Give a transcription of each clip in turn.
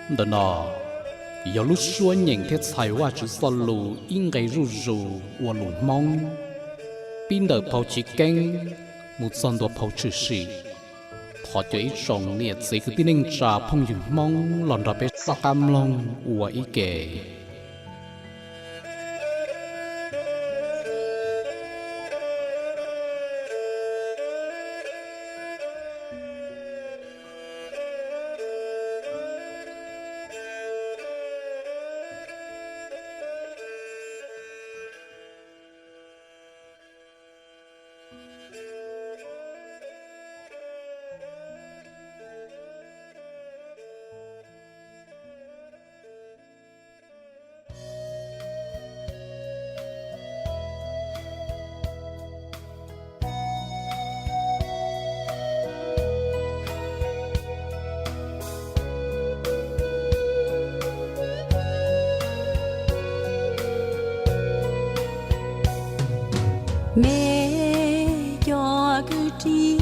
Ntawm no yog lub suab nyeem thiab txhais Vajtswv txoj lus ib nqe zuj zus ua lus Hmoob, pib ntawm phau Chiv Keeb mus txog ntua phau Tshwm Sim. Thov cov ib tsoom niam txiv kwv tij neej tsa phooj ywg Hmoob los nrog peb soj qab mloog ua ib ke. Me cov kwv tij,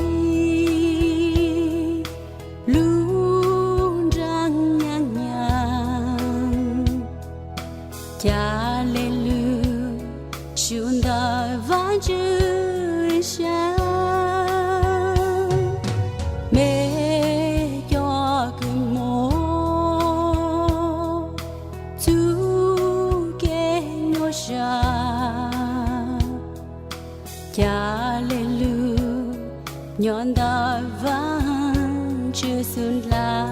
lub nra nyav nyav, ca le lug su ntawm Vajtswv sab. Me cov kws muaj txuj kev nyuaj sab, ca le lug nyob ntawm Vajtswv xub ntiag.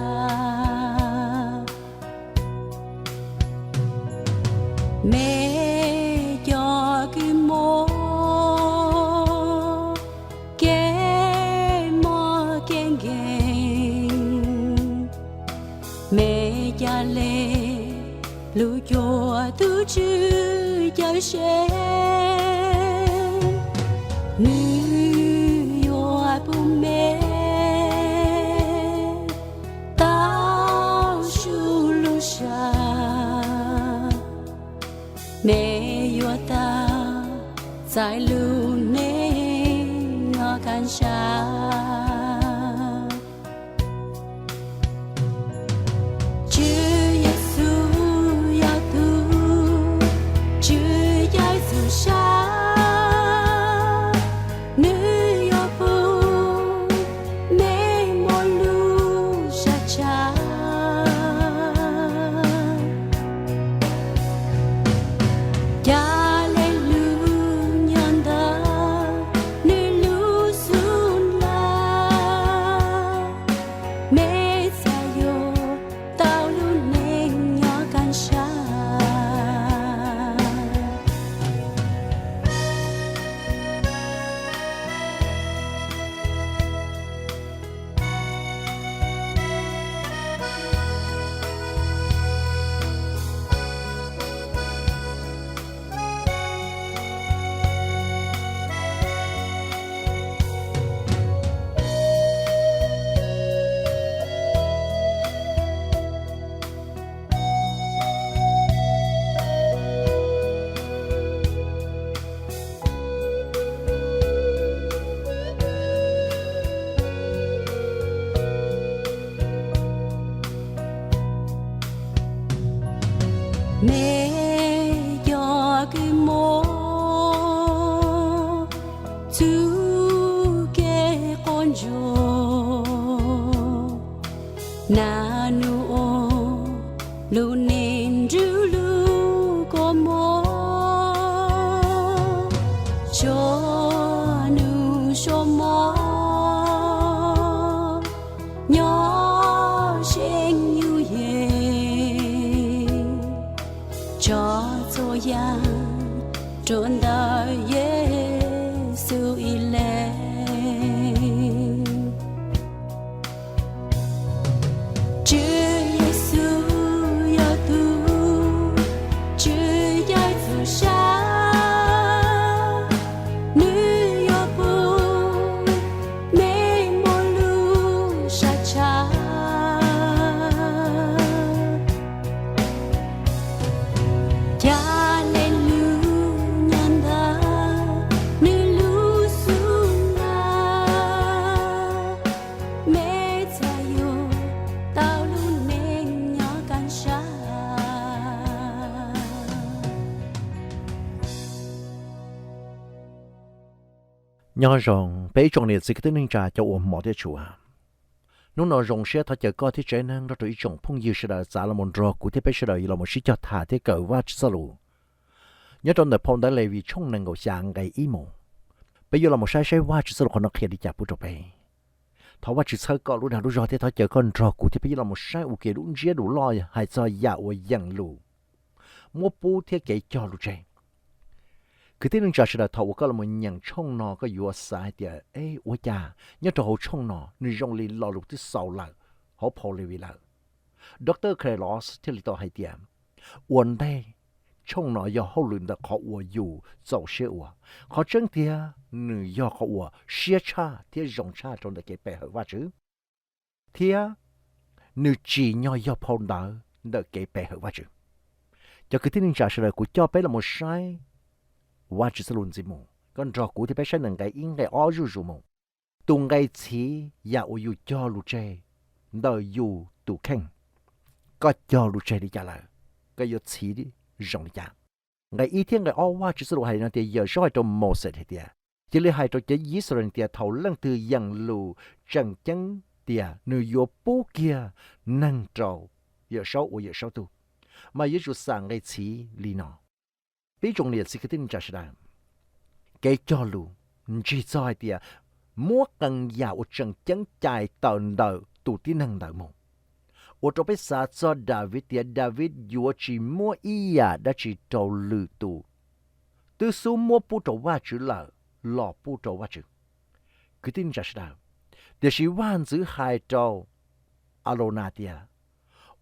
Me cov kws muaj kev mob kev nkeeg, me ca le lug cuag tug tswv cawm sev, nwg yuav pub me tau su lug sab. Me yuav tau txais lub neej nyob kaaj sab. Tswv Yexus yog tug tswv cawm txuj sab, nwg yuav pub me moog lug sab tshab. Ca le lug nyob ntawm nwg lub xub ntiag, me txais yuav tau lub neej nyob kaaj sab. Me cov kws muaj txuj kev quaj ntsuag, naj nub ua lub neej nrug lub kua muag, tso nub sua mob nyob seev nyuj yees, tso txhua yaam rua ntawm Yexus ib leeg. Tswv Yexus yog tug tswv cawm txuj sab, nwg yuav pub me moog lug sab tshab. Ca le lug nyob Nyob zoo peb ib tsoom niam txiv kwv tij neej tsa cov uas hmov thiab tshua. Hnub no zoo siab thov caw koj thiab tsev neeg nrog rau ib tsoom phooj ywg sawv daws txav los nrog kuv thiab peb sawv daws los mus sib cog tham thiab kawm Vajtswv txoj lus nyob rau ntawm phau ntawv Levis tshooj nees nkaum xya nqe ib mus. Peb yuav los mus saib saib Vajtswv txoj lus qhov no qhia li cas pub rau peb. Thov Vajtswv txhawb koj lub dag lub zog thiab thov caw koj nrog kuv thiab peb yuav los mus saib ua ke lub ntsiab lus loj hais txog yam uas yeem lus, muab pub thiab kev cog lus tseg. Kwv tij neej tsa sawv daws, thaum uas koj los mus nyeem tshooj no koj yuav xav hais tias, ua cas nyob rau hauv tshooj no nws zoo li lo lus twb xaus lawm hauv phau Levis lawm. Doctor Krauss thiaj li tau hais tias, ua ntej, tshooj no yog hauj lwm ntawm qhov uas yus txaus siab ua. Qhov tseeb tiag, nws yog qhov uas siab tshaj thiab zoo tshaj rau ntawm kev pe hawm Vajtswv, thiab nws tsim nyog yog phau ntawv ntawm kev pe hawm Vajtswv. Cov kwv tij neej tsa sawv daws, kuv coj peb los mus saib Vajtswv txoj lus ntxiv mus, koj nrog kuv thiab peb saib ntawm nqe ib nqe ob zuj zus mus. Tus nqe txhiv yam uas yus cog lus tseg ntawm yus tus kheej. Koj cog lus tseg li cas lawm, koj yuav txhiv zoo li cas. Nqe ib thiab nqe ob Vajtswv txoj lus hais li no tias, Yawmsaub hais rau Mauxes hais tias, cia li hais rau cov Yixalayees tias thaum leej twg yeem lus tseem ceeb tias nws yuav pub kiag neeg rau Yawmsaub ua Yawmsaub tug, mas yuav tsum xam nqe txhiv li no. Peb tsoom niam txiv kwv tij neej tsa sawv daws, kev cog lus ntsig txog hais tias muab qee yam uas tseem ceeb cais tawm ntawm tus tib neeg ntawd mus, ua rau peb xav txog Daviv tias Daviv yuav tsis muab ib yam dab tsi rau lwm tus, twb xub muab pub rau Vajtswv lawm los pub rau Vajtswv. Kwv tij neej tsa sawv daws, tiam sis vaj ntxwv hais rau Alaunas tias,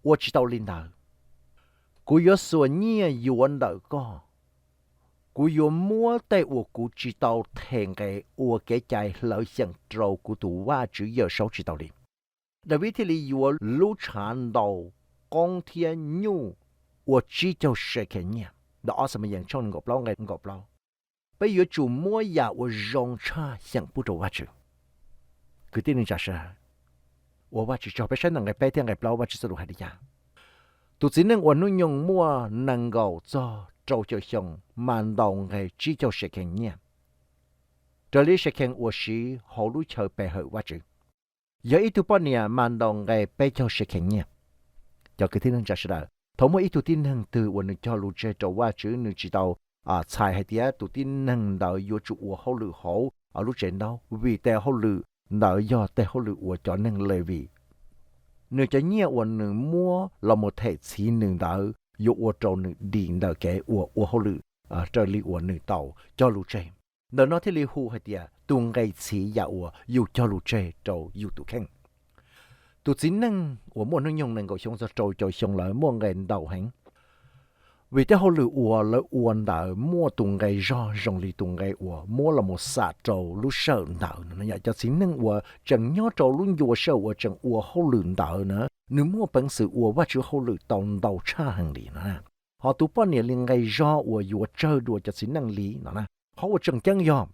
ua tsis tau li ntawd, kuv yuav xuas nyiaj yuav ntawm koj, kuv yuav muab tej uas kuv tsis tau them nqe ua kev cai hlawv xyeem rau kuv tus Vajtswv Yawmsaub tsis tau li. Daviv thiaj li yuav lub tshav ntaus qoob thiab nyuj ua tsib caug sekhees nyiaj, ntawm ob Xamuyees tshooj nees nkaum plaub nqe nees nkaum plaub. Peb yuav tsum muab yam uas zoo tshaj xyeem pub rau Vajtswv. Kwv tij neej tsa sawv daws, ua Vajtswv tsaug, peb saib ntawm nqe peb thiab nqe plaub Vajtswv txoj lus hais li cas. Tus txiv neej uas hnub nyoog muaj nees nkaum txog rau caum xyoo mas ntaus nqe tsib caug sekhees nyiaj, raws li sekhees uas siv hauv lub chaw pe hawm Vajtswv. Yog ib tug poj niam mas ntaus nqe peb caug sekhees nyiaj. Cov kwv tij neej tsa sawv daws, thaum muaj ib tug tib neeg twg uas nws cog lus tseg rau Vajtswv, nws tsis tau txhais hais tias tus tib neeg ntawd yuav tsum ua hauj lwm hauv lub tsev ntaub, vim tes hauj lwm ntawd yog tes hauj lwm uas cov neeg Levis. Nws cov nyiaj uas nws muab los mus them txhiv nws ntawd yuav ua rau nws dim ntawm kev uas ua hauj lwm raws li uas nws tau cog lus tseg. Ntawm no thiaj li hu hais tias tus nqe txhiv yam uas yus cog lus tseg rau yus tus kheej. Tus txiv neej uas muaj hnub nyoog nees nkaum xyoo txog rau caum xyoo lawm muaj nqe ntau heev, vim tej hauj lwm uas lawv ua ntawd muaj tus nqe zog zoo li tus nqe uas muab los mus xam rau lub sij hawm ntawd no. Yog cov txiv neej uas tseem nyob rau lub ncua sij hawm uas tseem ua hauj lwm ntawd na, nws muaj peev xwm ua Vajtswv hauj lwm tau ntau tshaj heev li no. Ho tus poj niam li nqe zog uas yuav tsawg dua cov txiv neej li no na. Qhov uas tseem ceeb yog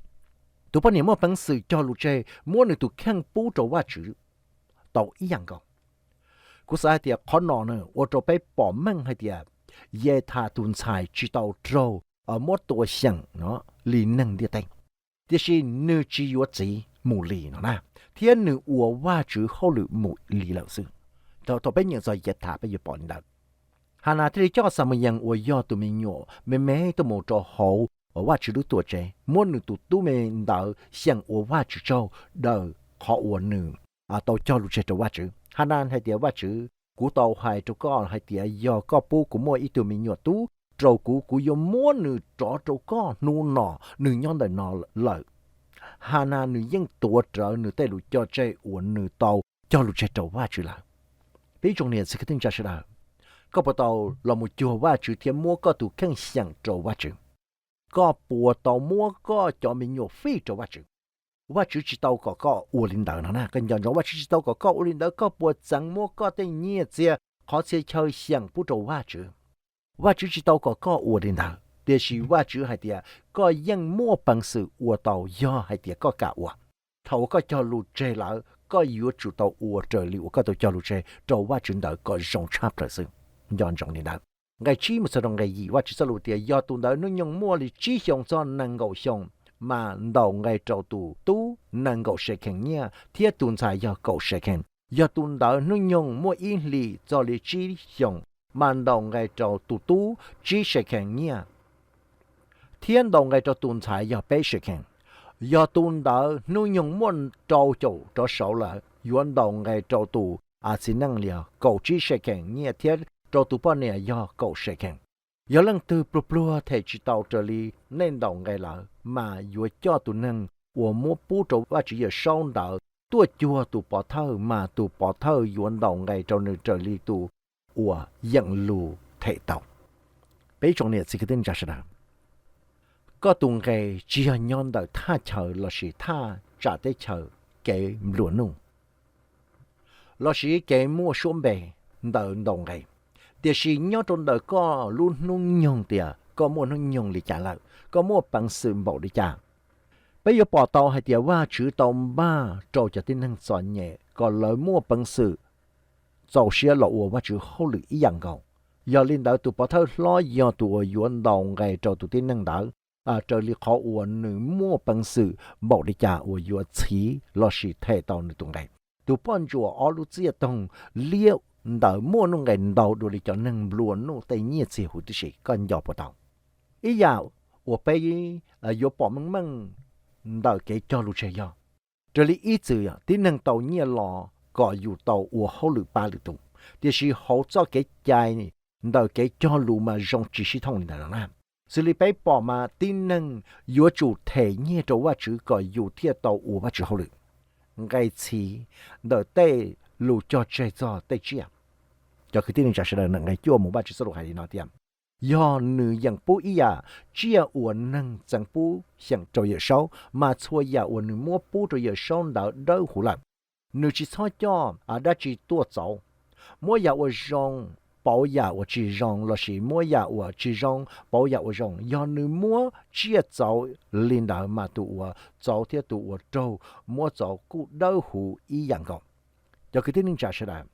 tus poj niam muaj peev xwm cog lus tseg muab nws tus kheej pub rau Vajtswv tau ib yam nkaus. Kuv xav hais tias qhov no na ua rau peb pom meej hais tias Yetha tus ntxhais tsis tau raug muab tua xyeem no li neeg ntiaj teb, tiam sis nws tsis yuav txiv mus li no na, thiab nws ua Vajtswv hauj lwm mus li lawm xwb. Thaum peb nyeem txog Yetha peb yuav pom li ntawd. Hanas thiaj li coj Xamuyees uas yog tus me nyuam me me tuaj mus rau hauv Vajtswv lub tuam tsev, muab nws tus tub me ntawd xyeem ua Vajtswv tsaug daws qhov uas nws tau cog lus tseg rau Vajtswv. Hanas hais tias, Vajtswv, kuv tau hais rau koj hais tias yog koj pub kuv muaj ib tug me nyuam tub rau kuv, kuv yuav muab nws rov rau koj hnub no, nws nyob ntawm no lawm. Hanas nws yeej tuav rawv nws tej lus cog tseg uas nws tau cog lus tseg rau Vajtswv lawm. Peb ib tsoom niam txiv kwv tij neej tsa sawv daws, koj puas tau los mus cuag Vajtswv thiab muab koj tus kheej xyeem rau Vajtswv? Koj puas tau muab koj cov me nyuam fij rau Vajtswv? Vajtswv tsis tau kom koj ua li ntawd no na. Koj nco ntsoov, Vajtswv tsis tau kom koj ua li ntawd. Koj puas txeev muab koj tej nyiaj txiag qhov txhia chaw xyeem pub rau Vajtswv? Vajtswv tsis tau kom koj ua li ntawd, tiam sis Vajtswv hais tias koj yeej muaj peev xwm ua tau yog hais tias koj kam ua. Thaum uas koj cog lus tseg lawm, koj yuav tsum tau ua raws li uas koj tau cog lus tseg rau Vajtswv ntawd kom zoo tshaj plaws xwb. Nco ntsoov li ntawd. Nqe tsib mus txog rau nqe yim, Vajtswv txoj lus tias, yog tus ntawd hnub nyoog muaj li tsib xyoos txog nees nkaum xyoo, mas ntaus nqe rau tus tub nees nkaum sekhees nyiaj thiab tus ntxhais yog kaum sekhees. Yog tus ntawd hnub nyoog muaj ib hlis txog li tsib xyoos, mas ntaus nqe rau tus tub tsib sekhees nyiaj thiab ntaus nqe rau tus ntxhais yog peb sekhees. Yog tus ntawd hnub nyoog muaj rau caum rov saud lawm, yuav ntaus nqe rau tus txiv neej li kaum tsib sekhees nyiaj thiab rau tus poj niam yog kaum sekhees. Yog leej twg pluag pluag them tsis tau raws li nej ntaus nqe lawm, mas yuav coj tus neeg uas muab pub rau Vajtswv Yawmsaub ntawd tuaj cuag tus pov thawj, mas tus pov thawj yuav ntaus nqe rau nws raws li tus uas yeem lus them tau. Peb tsoom niam txiv kwv tij neej tsa sawv daws, koj tus nqe tsis yog nyob ntawm thaj chaw lossis thaj tsam teb chaws kev nplua nuj lossis kev muaj suab npe ntawm ntaus nqe, tiam sis nyob rau ntawm koj lub hnub nyoog tias koj muaj hnub nyoog li cas lawm, koj muaj peev xwm npaum li cas. Peb yuav pom tau hais tias Vajtswv tau npaj rau cov tib neeg txom nyem kom lawv muaj peev xwm txaus siab los ua Vajtswv hauj lwm ib yam nkaus. Yog li ntawd tus pov thawj hlob yog tus uas yuav ntaus nqe rau tus tib neeg ntawd raws li qhov uas nws muaj peev xwm npaum li cas uas yuav txhiv lossis them tau nws tus nqe. Tus poj ntsuam ob lub txiaj toog liab ntawd muaj nuj nqes ntau dua li cov neeg nplua nuj tej nyiaj txiag huv tib si, koj nco puas tau? Ib yam uas peb yuav pom meej meej ntawm kev cog lus tseg yog, raws li ib txwm tib neeg tau nyiaj los kom yus tau ua hauj lwm pab lwm tus, tiam sis hauv txoj kev cai ntawm kev cog lus mas zoo tsis sib thooj li ntawd no na. Xws li peb pom mas tib neeg yuav tsum them nyiaj rau Vajtswv kom yus thiaj tau ua Vajtswv hauj lwm. Nqe txhiv ntawm tej lus cog tseg txog tej tsiaj. Cov kwv tij neej tsa sawv daws, nqe cuaj mus Vajtswv txoj lus hais li no tias, yog nws yeem pub ib yam tsiaj uas neeg txeev pub xyeem rau Yawmsaub, mas txhua yam uas nws muab pub rau Yawmsaub ntawd dawb huv lawm. Nws tsis txhob coj dab tsi tuaj txauv. Muab yam uas zoo pauv yam uas tsis zoo lossis muab yam uas tsis zoo pauv yam uas zoo. Yog nws muab tsiaj txauv li ntawd mas tus uas txauv thiab tus uas raug muab txauv kuj dawb huv ib yam nkaus. Cov kwv tij neej tsa sawv daws,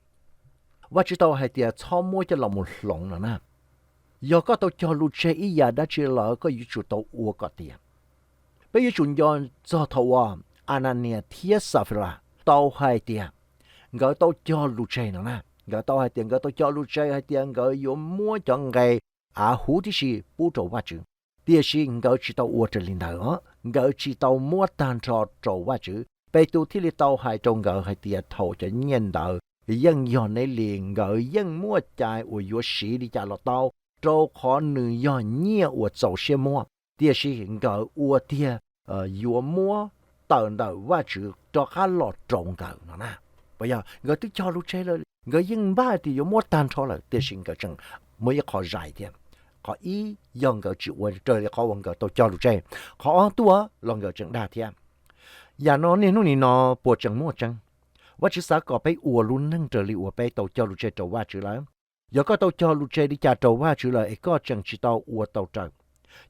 Vajtswv tau hais tias txhob muab coj los mus hloov no na. Yog koj tau cog lus tseg ib yam dab tsi lawm, koj yuav tsum tau ua kom tiav. Peb yuav tsum nco txog thaum uas Ananias thiab Xafiras tau hais tias nkawd tau cog lus tseg no na. Nkawd tau hais tias nkawd tau cog lus tseg hais tias nkawd yuav muab cov nqe av huv tib si pub rau Vajtswv. Tiam sis nkawd tsis tau ua raws li ntawd os, nkawd tsis tau muab tag nrho rau Vajtswv. Petus thiaj li tau hais rau nkawd hais tias thaum cov nyiaj ntawd yeej yog neb li, nkawd yeej muaj cai uas yuav siv li cas los tau, rau qhov nws yog nyiaj uas txaus siab muab, tiam sis nkawd ua tiag yuav muab tawm ntawm Vajtswv rov qab los rau nkawd no na. Puas yog? Nkawd twb cog lus tseg lawm, nkawd yeej npaj tias yuav muab tag nrho lawm, tiam sis nkawd tseem muaj ib qho zais thiab. Qhov ib yog nkawd tsis ua raws li qhov uas nkawd tau cog lus tseg. Qhov ob tuaj los nkawd tseem dag thiab. Yam no niaj hnub nim no puas tseem muaj tseeb? Vajtswv xav kom peb ua lub neej raws li uas peb tau cog lus tseg rau Vajtswv lawm. Yog koj tau cog lus tseg li cas rau Vajtswv lawm es koj tseem tsis tau ua tau raws,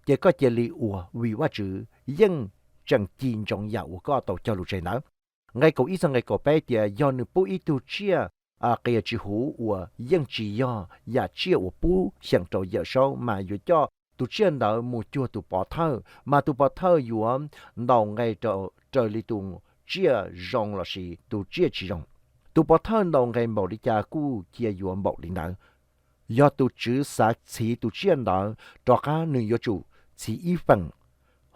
ces koj cia li ua, vim Vajtswv yeej tseem ci ntsoov yam uas koj tau cog lus tseg ntawd. Nqe kaum ib txog nqe kaum peb tias yog nws pub ib tug tsiaj qias tsis huv uas yeej tsis yog yam tsiaj uas pub xyeem rau Yawmsaub, mas yuav coj tus tsiaj ntawd mus cuag tus pov thawj, mas tus pov thawj yuav ntaus nqe raws li tus tsiaj zoo lossis tus tsiaj tsis zoo. Tus pov thawj ntaus nqe npaum li cas kuj cia yuav npaum li ntawd. Yog tus tswv xav txhiv tus tsiaj ntawd rov qab, nws yuav tsum txhiv ib feem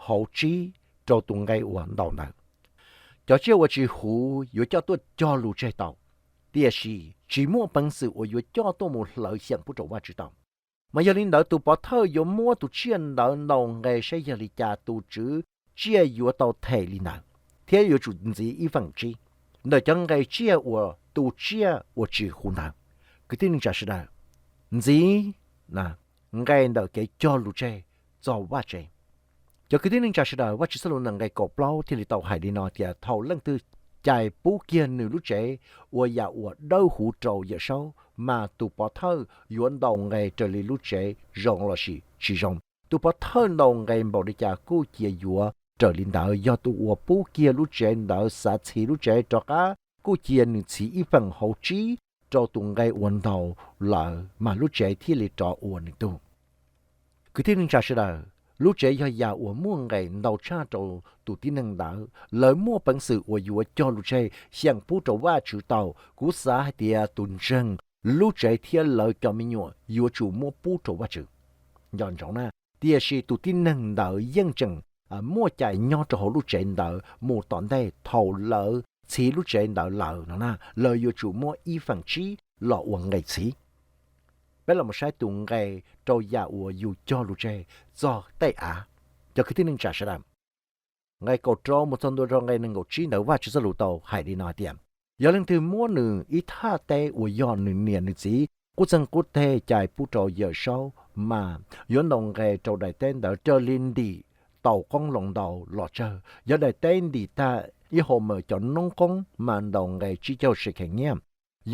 hauv tsib rau tus nqe uas ntaus ntawd. Cov tsiaj uas tsis huv yuav coj tuaj cog lus tseg tau, tiam sis tsis muaj peev xwm uas yuav coj tuaj mus hlawv xyeem pub rau Vajtswv tau. Mas yog li ntawd tus pov thawj yuav muab tus tsiaj ntawd ntaus nqe saib yog li cas tus tswv tsiaj yuav tau them li ntawd, thiab yuav tsum ntxiv ib feem tsib ntawm cov nqe tsiaj uas tus tsiaj uas tsis huv ntawd. Kwv tij neej tsa sawv daws, ntxiv nqe ntawm kev cog lus tseg txog vaj tsev. Cov kwv tij neej tsa sawv daws, Vajtswv txoj lus ntawm nqe kaum plaub thiaj li tau hais li no tias thaum leej twg cais pub kiag nws lub tsev ua yam uas dawb huv rau Yawmsaub, mas tus pov thawj yuav ntaus nqe raws li lub tsev zoo lossis tsis zoo. Tus pov thawj ntaus nqe npaum li cas kuj cia yuav raws li ntawd. Yog tus uas pub kiag lub tsev ntawd xav txhiv lub tsev rov qab, kuj cia nws txhiv ib feem hauv tsib rau tus nqe uas ntaus lawm, mas lub tsev thiaj li rov ua nws tug. Kwv tij neej tsa sawv daws, Lub tsev yog yam uas muaj nqis ntau tshaj rau tus tib neeg ntawd, lawv muaj peev xwm uas yuav cog lus tseg xyeem pub rau Vajtswv tau. Kuv xav hais tias tus ntseeg lub tsev thiab lawv cov me nyuam yuav tsum muab pub rau Vajtswv. Nco ntsoov na, tiam sis tus tib neeg ntawd yeej tseem muaj cai nyob rau hauv lub tsev ntawd mus tom ntej thaum lawv txhiv lub tsev ntawd lawm no na, lawv yuav tsum muab ib feem tsib los ua nqis txhiv. Peb los mus saib tus nqis rau yam uas yus cog lus tseg txog tej av. Cov kwv tij neej tsa sawv daws, nqe kaum rau mus txog ntua rau nqe nees nkaum tsib ntawd Vajtswv txoj lus tau hais li no hais tias, yog leej twg muab nws ib thaj teb uas yog nws niam nws txiv qub txeeg qub teg cais pub rau Yawm Saub, mas yuav ntaus nqe rau daim teb ntawd raws li ntim taus qoob loo ntau los tsawg. Yog daim teb ntim tag ib hauv mas cov noob qoob mas ntaus nqe tsib caug sekhees nyiaj.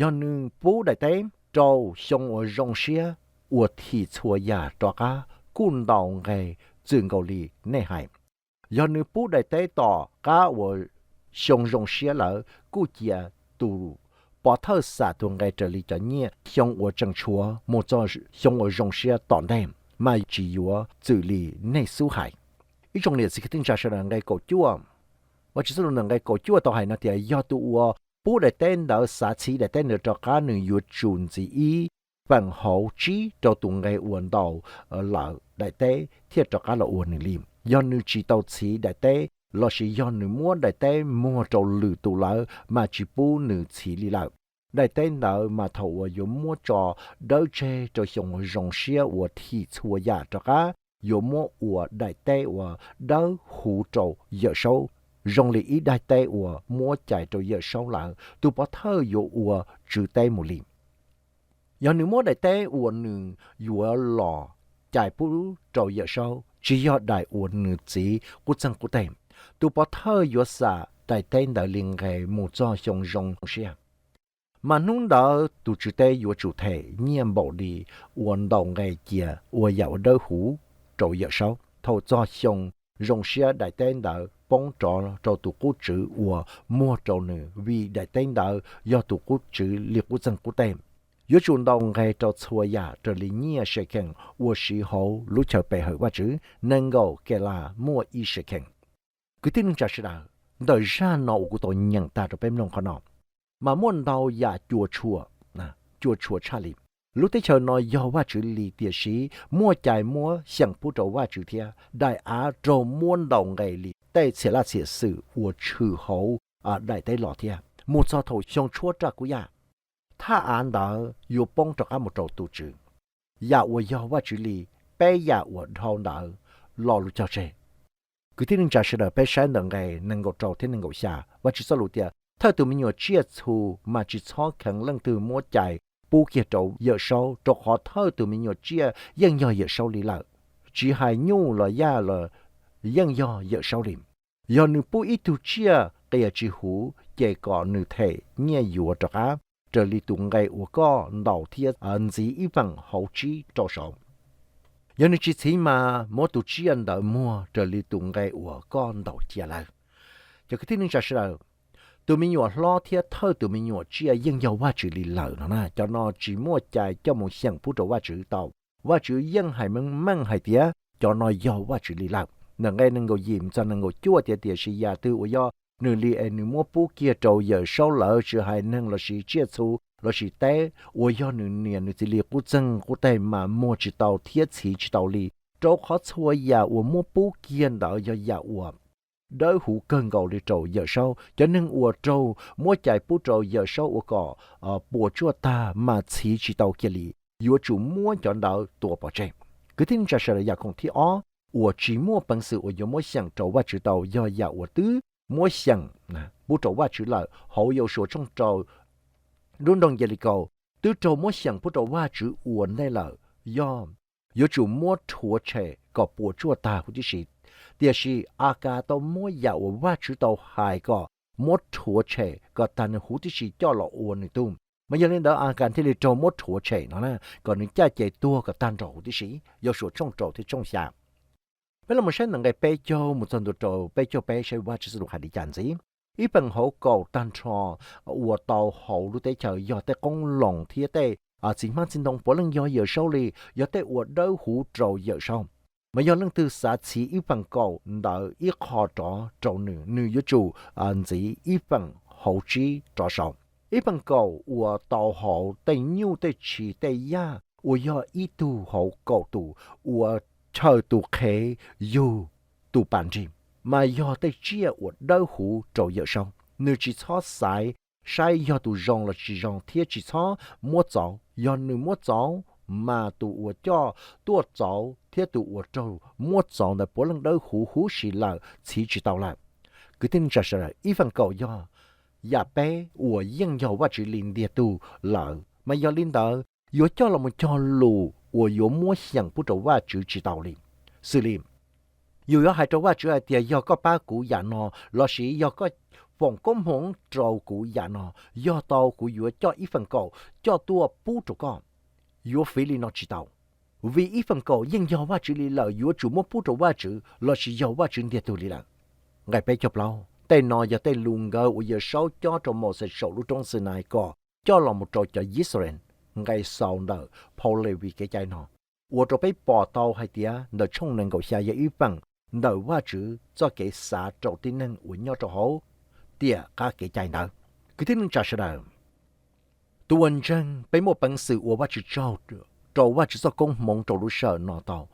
Yog nws pub daim teb rau xyoo uas zoo siab uas thim txhua yam rov qab kuj ntaus nqe txwm nkaus li nej hais. Yog nws pub daim teb tom qab uas xyoo zoo siab lawm kuj cia tus pov thawj xam tus nqe raws li cov nyiaj xyoo uas tseem tshuav mus txog xyoo uas zoo siab tom ntej, mas tsis yuav txwm li nej xub hais. Ib tsoom niam txiv kwv tij neej tsa sawv daws, nqe kaum cuaj, Vajtswv txoj lus ntawm nqe kaum cuaj tau hais no tias yog tus uas pub daim teb ntawd xav txhiv daim teb ntawd rov qab nws yuav tsum ntxiv ib feem hauv tsib rau tus nqe uas ntaus lawm daim teb thiaj rov qab los ua nws li. Yog nws tsis tau txhiv daim teb lossis yog nws muab daim teb muag rau lwm tus lawm mas tsis pub nws txhiv li lawm. Daim teb ntawd mas thaum uas yuav muab tso dawb tseg rau xyoo uas zoo siab uas thim txhua yam rov qab, yuav muab ua daim teb uas dawb huv rau Yawm Saub, zoo li ib daim teb uas muab cais rau Yawm Saub lawm, tus pov thawj yuav ua tswv teb mus li. Yog nws muab daim teb uas nws yuav los cais pub rau Yawm Saub tsis yog daim uas nws txiv qub txeeg qub teg, tus pov thawj yuav xam daim teb ntawd li nqe mus txog xyoo zoo siab. Mas hnub ntawd tus tswv teb yuav tsum them nyiaj npaum li uas ntaus nqe cia ua yam uas dawb huv rau Yawm Saub. Thaum txog xyoo zoo siab daim teb ntawd poob rov rau tus qub tswv uas muag rau nws, vim daim teb ntawd yog tus qub tswv li qub txeeg qub teg. Yuav tsum ntaus nqe rau txhua yam raws li nyiaj sekhees uas siv hauv lub chaw pe hawm Vajtswv, nees nkaum kelas muaj ib sekhees. Kwv tij neej tsa sawv daws, ntawm zaj no uas kuv tau nyeem tag rau peb mloog qhov no, mas muaj ntau yam cuam tshuam, cuam tshuam tshaj li. Lub teb chaws no yog Vajtswv li, tiam sis muaj cai muab xyeem pub rau Vajtswv thiab daim av raug muab ntaus nqe li tej txhia laj txhia xwm uas tshwm hauv daim teb los thiab. Mus txog thaum xyoo tshuab raj kub yaj, thaj av ntawd yuav poob rov qab mus rau tus tswv. Yam uas yog Vajtswv li, peb yam uas dhau ntawd lo lus cog tseg. Kwv tij neej tsa sawv daws, peb saib ntawm nqe nees nkaum rau thiab nees nkaum xya, Vajtswv txoj lus tias thawj tus me nyuam tsiaj txhu mas tsis txhob kheev leej twg muab cais pub kiag rau Yawm Saub, rau qhov thawj tus me nyuam tsiaj yeej yog Yawm Saub li lawm. Tsis hais nyuj los yaj los yeej yog Yawm Saub li. Yog nws pub ib tug tsiaj qias tsis huv ces kom nws them nyiaj yuav rov qab raws li tus nqe uas koj ntaus thiab ntxiv ib feem hauv tsib rau saud. Yog nws tsis txhiv mas muab tus tsiaj ntawd muag raws li tus nqe uas koj ntaus cia lawm. Cov kwv tij neej tsa sawv daws, tus me nyuam hlob thiab thawj tus me nyuam tsiaj yeej yog Vajtswv li lawm no na, cov no tsis muaj cai coj mus xyeem pub rau Vajtswv tau. Vajtswv yeej hais meej meej hais tias cov no yog Vajtswv li lawm. Ntawm nqe nees nkaum yim txog nees nkaum cuaj tias, tiam sis yam twg uas yog nws li es nws muab pub kiag rau Yawm Saub lawm, tsis hais neeg lossis tsiaj txhu lossis teb uas yog nws niam nws txiv li qub txeeg qub teg mas muag tsis tau thiab txhiv tsis tau li, rau qhov txhua yam uas muab pub kiag ntawd yog yam uas dawb huv kawg nkaus li rau Yawm Saub. Cov neeg uas raug muab cais pub rau Yawm Saub ua kom puas tsuaj tag mas txhiv tsis tau kiag li, yuav tsum muab cov ntawd tua pov tseg. Kwv tij neej tsa sawv daws, yam khoom thib ob uas tsis muaj peev xwm uas yuav muab xyeem rau Vajtswv tau yog yam uas twb muab xyeem pub rau Vajtswv lawm. Hauv Yausuas tshooj rau, lub nroog Yelikaus twb raug muab xyeem pub rau Vajtswv ua ntej lawm, yog yuav tsum muab rhuav tshem kom puas tsuaj tag huv tib si. Tiam sis Akas tau muab yam uas Vajtswv tau hais kom muab rhuav tshem kom tag nws huv tib si coj los ua nws tug, mas yog li ntawd Akas thiaj li raug muab rhuav tshem no na, kom nws caj ces tuag kom tag nrho huv tib si. Yausuas tshooj rau thiab tshooj xya. Peb los mus saib ntawm nqe peb caug mus txog ntua rau peb caug peb saib Vajtswv txoj lus hais li cas ntxiv. Ib feem hauv kaum tag nrho uas tau hauv lub teb chaws yog tej qoob loo thiab tej txiv hmab txiv ntoo puav leej yog Yawm Saub li, yog tej uas dawb huv rau Yawm Saub. Mas yog leej twg xav txhiv ib feem kaum ntawd ib qho rov rau nws, nws yuav tsum ntxiv ib feem hauv tsib rov saud. Ib feem kaum uas tau hauv tej nyuj tej tshis tej yaj uas yog ib tug hauv kaum tus uas chaw tus qhev yug tus pas nrig, mas yog tej tsiaj uas dawb huv rau Yawm Saub. Nws tsis txhob xaiv saib yog tus zoo los tsis zoo thiab tsis txhob muab txauv. Yog nws muab txauv, mas tus uas coj tuaj txauv thiab tus uas raug muab txauv ntawd puav leej dawb huv huv si lawm, txhiv tsis tau lawm. Kwv tij neej tsa sawv daws, ib feem kaum yog yam peb uas yeej yog Vajtswv li ntiag tug lawm, mas yog li ntawd yuav coj los mus cog lus uas yuav muab xyeem pub rau Vajtswv tsis tau li. Xws li, yus yuav hais rau Vajtswv hais tias, yog koj pab kuv yam no, lossis yog koj foom koob hmoov rau kuv yam no, yog tau kuv yuav coj ib feem kaum coj tuaj pub rau koj. Yuav fiv li no tsis tau, vim ib feem kaum yeej yog Vajtswv li lawm, yuav tsum muab pub rau Vajtswv lossis yog Vajtswv ntiag tug li lawm. Nqe peb caug plaub, tej no yog tej lus nkawd uas Yawm Saub cob rau Mauxes saum lub roob Xinais kom coj los mus rau cov Yixalayees. Nqe xaus ntawm phau Levis kev cai no ua rau peb pom tau hais tias ntawm tshooj nees nkaum xya yog ib feem ntawm Vajtswv txoj kev xav rau tib neeg uas nyob rau hauv tiam qab kev cai ntawd. Kwv tij neej tsa sawv daws, tus uas ntseeg, peb muaj peev xwm ua Vajtswv tsaug rau Vajtswv txoj koob hmoov rau lub sij hawm no tau.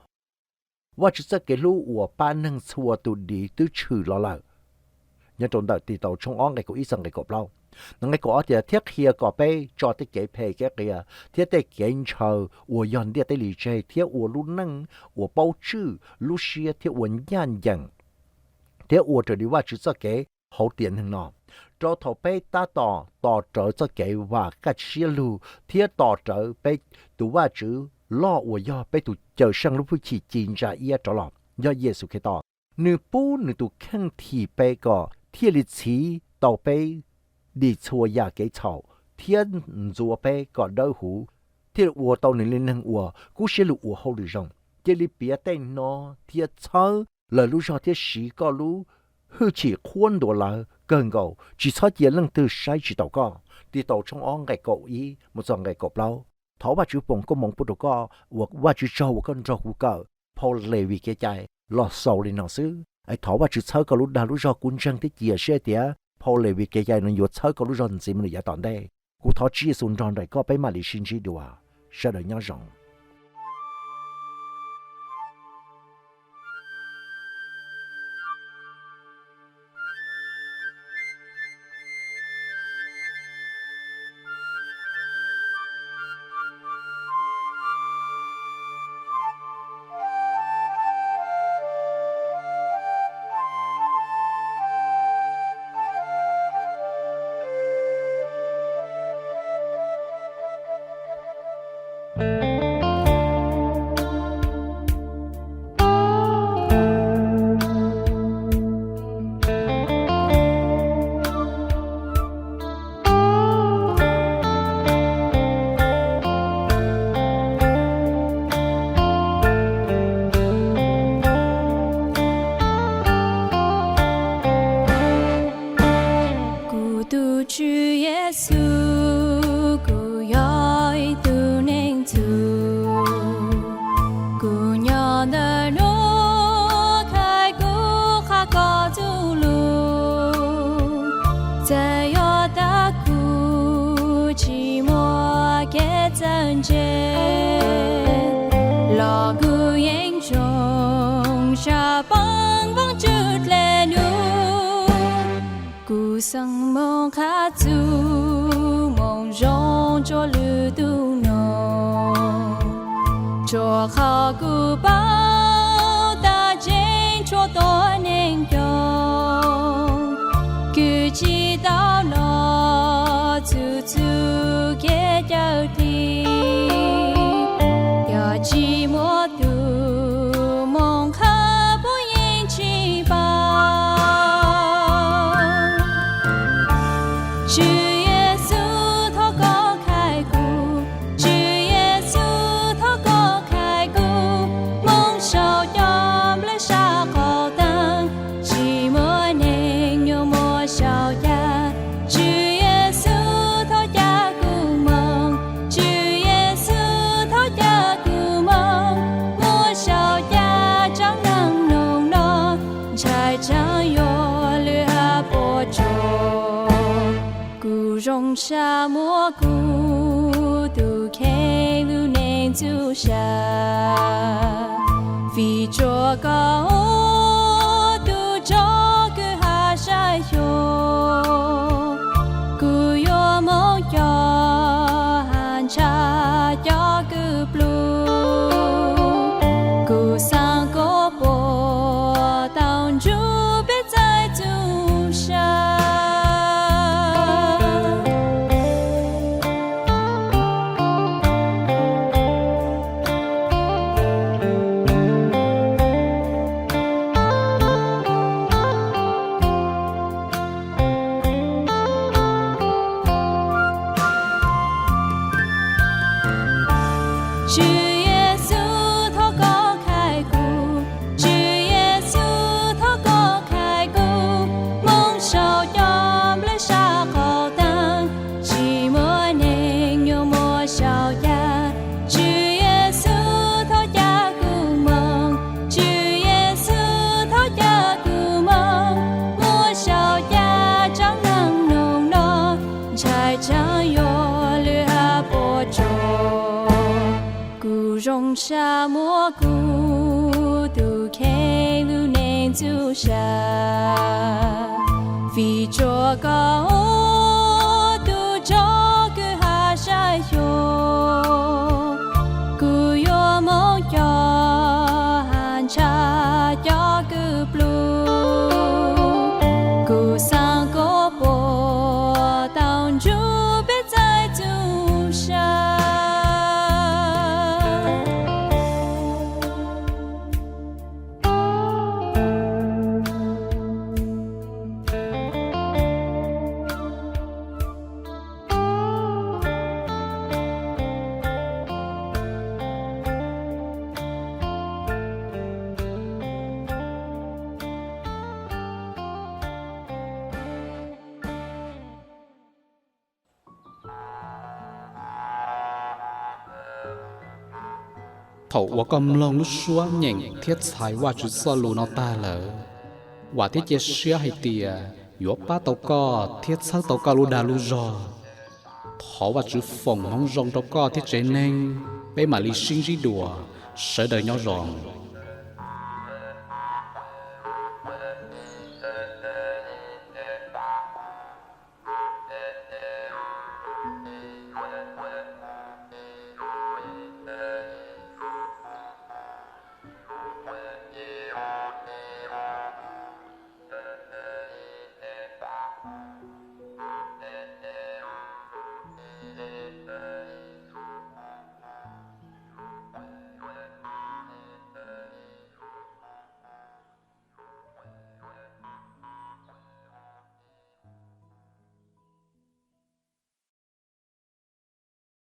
Vajtswv txoj kev hlub uas pab neeg txhua tus dim twb tshwm los lawm. Nyob rau ntawm Titaus tshooj ob nqe kaum ib txog nqe kaum plaub, nqe kaum ob tias, thiab qhia kom peb tso tej kev phem kev qias thiab tej kev ntshaw uas yog ntiaj teb li tseg, thiab ua lub neej uas paub tswj lub siab thiab ua ncaj ncees, thiab ua raws li Vajtswv txoj kev hauv tiam neeg no, rau thaum peb tab tom tos rawv txoj kev vam kaj siab lug thiab tos rawv peb tus Vajtswv loj uas yog peb tus Cawmseej lub hwj chim ci ntsa iab rov los, yog Yexus Khetos. Nws pub nws tus kheej thim peb kom thiaj li txhiv tau peb dim txhua yam kev txhaum thiab ntxuav peb kom dawb huv, thiaj li ua tau nws li neeg uas kub siab lug ua hauj lwm zoo. Cia li piav tej no thiab txhawb lawv lub zog thiab siv koj lub hwj chim qhuab ntuas lawv kawg nkaus, tsis txhob cia leej twg saib tsis taus koj. Titaus tshooj ob nqe kaum ib mus txog nqe kaum plaub. Thov Vajtswv foom koob hmoov pub rau koj, ua Vajtswv tsaug uas koj nrog kuv kawm phau Levis kev cai los xaus li no xwb. Es thov Vajtswv txhawb koj lub dag lub zog, kuv ntseeg thiab cia siab tias phau Levis kev cai no yuav txhawb koj lub zog ntxiv mus lawm yav tom ntej. Kuv thov Tswv Yexus nrog nraim koj, peb mam li sib ntsib dua. Sawv daws nyob zoo. Kuv tus Tswv Yexus, kuv yog ib tug neeg txwv. Kuv nyob ntawm nuav, khaws kuv qhov koj txuj lug. Txawm yog tas kuv tsis muaj kev txawj ntse, los kuv yeej zoo sab pab Vaajtswv dle num. Kuv xeeb moog qha txug moo zoo rua lwm tug noog, rua qhov kuv paub tas tseeb tshuav tuab neeg coo, kws tsi tau los txug txuj kev cawm dli. Yog tsi muaj tug moog qha puab yeej tsi paub. Tswv Yexus, thov koj khai kuv, Tswv Yexus, thov koj khai kuv, moog sau cov nplawg sab qhov taag, tsi muaj Kuv zoo sab muab kuv tus kheej lub neej txuj sa, vim tsuas koj tus tsov kwj ha saib xyuas. Kuv yuav moo coj has ntshai cov kwv plub. Kuv xaav kuas puas tau ntsib peb txais txuj sa. Tswv Yexus, thov koj khai kuv. Tswv Yexus, thov koj khai kuv, moo saum cov nplej sab qhov taag, tsis muaj neeg yuav muaj saum caj. Tswv Yexus, thov cab kuv moog. Tswv Yexus, thov cab kuv moog, muaj saum caj tsaam neeg nub no, ntshai tsaam yuav lwm hab puas tsuaj. Kuv zoo sab muab kuv tus kheej lub neej txuj sa, vim tsuas koj tus tsov kwj ha saib xyuas. Kuv yuav moo coj has ntshai cov kwv plub. Kuv xaav kuas puas tau ntsib peb txais txuj sa. Thaum uas koj mloog lub suab nyeem thiab txhais Vajtswv txoj lus no tag lawm, vam thiab cia siab hais tias yuav pab tau koj thiab txhawb tau koj lub dag lub zog. Thov Vajtswv foom hmoov zoo rau koj thiab tsev neeg. Peb mam li sib ntsib dua. Sawv daws nyob zoo.